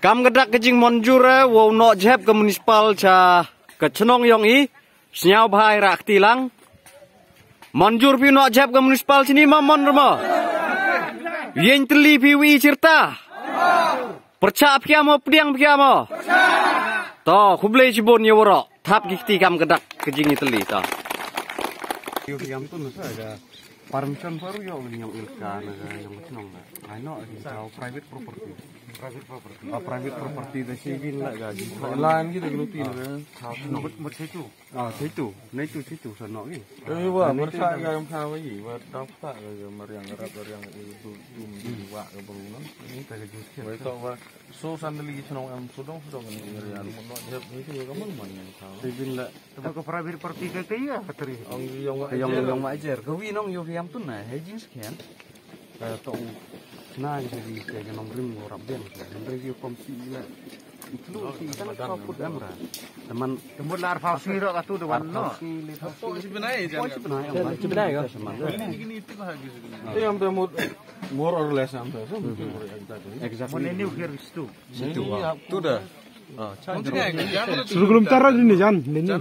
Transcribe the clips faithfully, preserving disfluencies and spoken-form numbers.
Kam ka dak ka jingmynjur, eh, wow noh jhep ka municipal cha ka chnong yong i, sñiaw bha i rah kti lang. Mynjur phi noh jhep ka municipal chini ma mon rma. Yeng tylli phi wi chirta. Pyrchah phi mo, pdiang phi mo. To, khublei chibun ya waroh. Thap ki kti kam ka dak ka jingtylli to. Yow phi yam tu na sa ka permission baru yow ni yong ilka na ka yong chnong na. Ai no, ki sa private property. Private property. Ah, private property da si bin la ka ji. Line ki da gluti na ka. Mut, mut situ. Ah, situ. Nai tu situ sa no ki. Eh, wa, bersa ka yong kha wa yi. Wa, dau ta ka mariang rap mariang i tu tu wa ka baru no. Ni ta ka jus. Wa to wa. So, sandali ki chnong em sudong, sudong ni area, mo no, jep ni tu ka man man ni ka. Te bin la. Te ka private property ka, ka ya, ka teri. Ong yong wa. Ka yong, ajer. Yong wa ajer. Ka wi nong yow phi yam tu na, he jing skhem. Eh, tong na ji ka nong rim wa rap ben. Nong rim yow kom si la. Iklu si tan ka put em ra. Teman. Teman la arfa si ro ka tu de wan no. Arfa si le. Ko si benai jan. Ko si benai. Ko si benai ka. Ini, ini itu bahagian. Te yam te mut. More or less am sa, so, exactly. Exactly. Mo ne ni u kher situ. Situ, ah. Tu da. Ah, cha. Suru gulum tara ni jan, ni ni.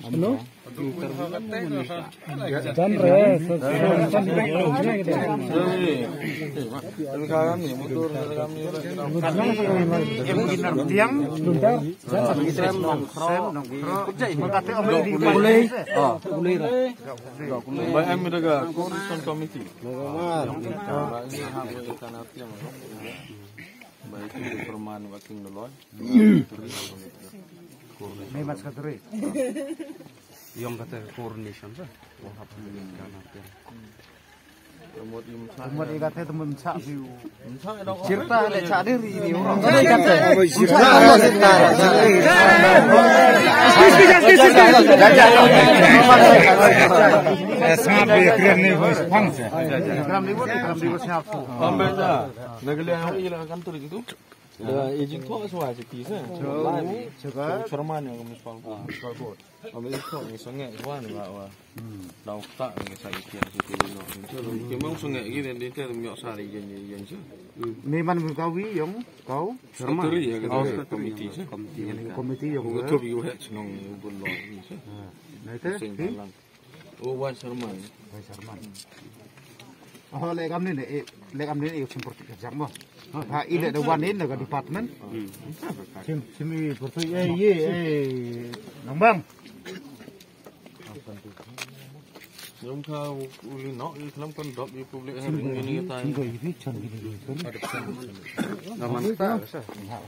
Ano? Jan re, sa, sa. Tiang. Sem, nong kro. Sem, nong kro. Mengkate om di. Boleh. Ah, boleh. Ba em da ka coordination committee. Ba em ha ko ikan arti yang. Ba itu perman waking doloi. Ni mas katri. Yong kata coordination sa. Wahap ikan arti. Mut i kate temen cha view. Chirta le cha diri ni. Sngap bi kren ni voice phang se. Kram ni voice, kram ni voice sngap. Ambe da. Nagale i la kantor gitu. Da ejin ko aswa se ti se. Chorman yang municipal board. Ami ko ni sangeh wan wa wa. Dau ta ni sa i tiang si ti no. Ki mong sangeh gi den di te miok sari yen yen sa. Ni man ka wi yong kau. Secretary ya ka committee sa. Committee yong. Ko to yu he chnong u bun lo ni sa. Na te. Sing balang. O wan Sharman. Wan Sharman. Oh, le kam ni ne, le kam ni ne, chim proti ka jang mo. Ha, i le da wan in le ka department. Chim, chim i proti, eh, ye, eh, nang bang. Yong ka u li no, i klam kan dop i public hearing ni ta. Chim ko i bi chon ki ni. Naman ta sa. Ha,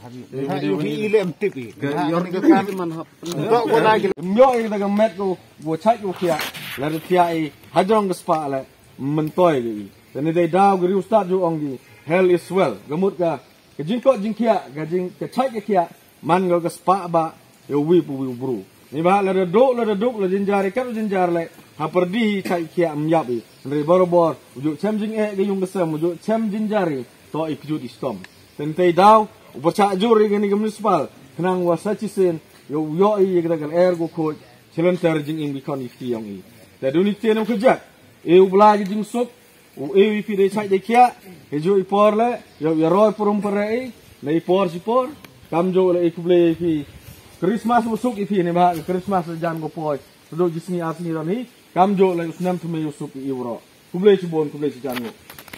i le em tip i. Yong ka man hap. Dok ko na ki. Myo i da ka met ko. Wa chait u khiah, la da khiah i, hajrong ka spah le, myntoi ka i. Te ni dei daw ka riewstad ju ong ki, health is wealth. Ka mut ka, ka jingkoit jingkhiah, ka jing, ka chait ka khiah, man ko ka spah ba, yow wi pu wi u bru. Ni ba la da duk, la da duk, la jynjar i, kat u jynjar le, ha pyrdi i chait khiah ym yap i. Hynrei barabor, u ju chem jingeh ka yung ka sem, u ju chem jynjar i, to i kjut i stom. Te ni dei daw, u pyrchah jur i kani ka municipal, khnang wa sa chisien, yow yoh i, i ka da ka lyer ko khot, Challenger jingim ki khon ki kti yong i. Te duni ktien u khajak. E u Blai ki jingsuk. U e u i phi dei chait dei khiah. He ju i por le. Yow ya roi purum pare i. Na i por si por. Kam ju le i khublei i phi. Christmas u suk i phi ni ba. Christmas le jan ko poi. Sadu jisngi ar sngi ron hi. Kam ju le u snem thymme u suk i u ro. Khublei chibun, khublei chijan ngu.